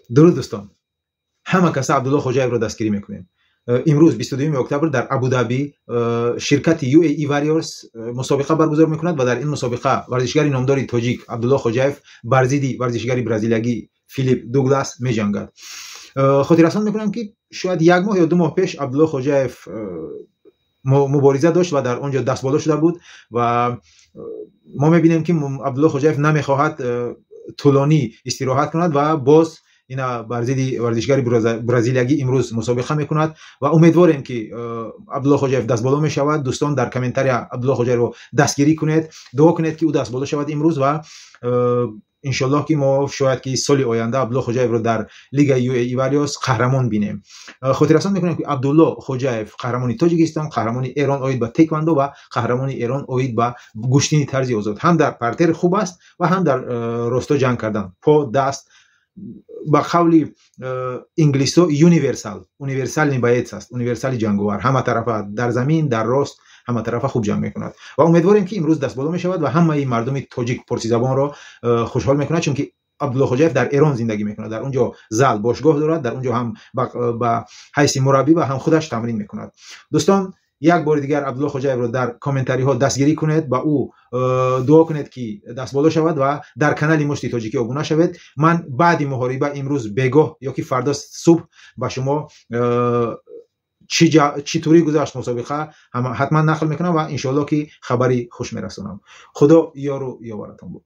Дуруд, дӯстон! Ҳама каса Абдулло Хоҷаевро дастгирӣ мекунем. Имрӯз, 22 октябр, дар Абудаби ширкати UAE Warriors мусобиқа баргузор мекунад ва дар ин мусобиқа варзишгари номдори тоҷик Абдулло Хоҷаев бар зидди варзишгари бразилиягӣ Филип Дуглас меҷангад. Хотиррасон мекунам, ки шояд як моҳ ё 2 моҳ пеш Абдулло Хоҷаев мубориза дошт ва дар он ҷо дастболо шуда буд. Ва мо мебинем, ки Абдулло Хоҷаев намехоҳад тӯлонӣ истироҳат кунад ва боз ина бар зидди варзишгари бразилиягӣ имрӯз мусобиқа мекунад. Ва умедворем, ки Абдулло Хоҷаев дастболо мешавад. Дӯстон, дар комментария Абдулло Хоҷаевро дастгирӣ кунед, дуо кунед, ки ӯ дастболо шавад имрӯз. Ва иншоллоҳ, ки мо шояд ки соли оянда Абдулло Хоҷаевро дар лигаи UAE Warriors қаҳрамон бинем. Хотиррасон мекунем, ки Абдулло Хоҷаев қаҳрамони Тоҷикистон, қаҳрамони Эрон оид ба теквандо ва қаҳрамони Эрон оид ба гӯштини тарзи озод. Ҳам дар партер хуб аст ва ҳам дар росто ҷанг кардан, по, даст, ба қавли инглисо, универсал, универсальный боец аст, универсали ҷанговар. Ҳама тарафа, дар замин, дар рост, ҳама тарафа хуб ҷанг мекунад. Ва умедворем, ки имрӯз дастболо мешавад ва ҳамаи мардуми тоҷик, порсизабонро хушҳол мекунад, чунки Абдулло Хоҷаев дар Эрон зиндагӣ мекунад, дар он ҷо зал, бошгоҳ дорад, дар он ҷо ҳам ба ҳайси мураббӣ ва ҳам худаш тамрин мекунад. Дӯстон, як бори дигар Абдулло Хоҷаевро дар комментариҳо дастгирӣ кунед, ба ӯ дуо кунед, ки дастболо шавад, ва дар канали Мушти Тоҷикӣ обуна шавед. Ман баъди муҳориба имрӯз бегоҳ ё ки фардо субҳ ба шумо чӣ тури гузашт мусобиқа ҳатман нақл мекунам ва иншоалло, ки хабари хуш мерасонам. Худо ёру ёваратон буд.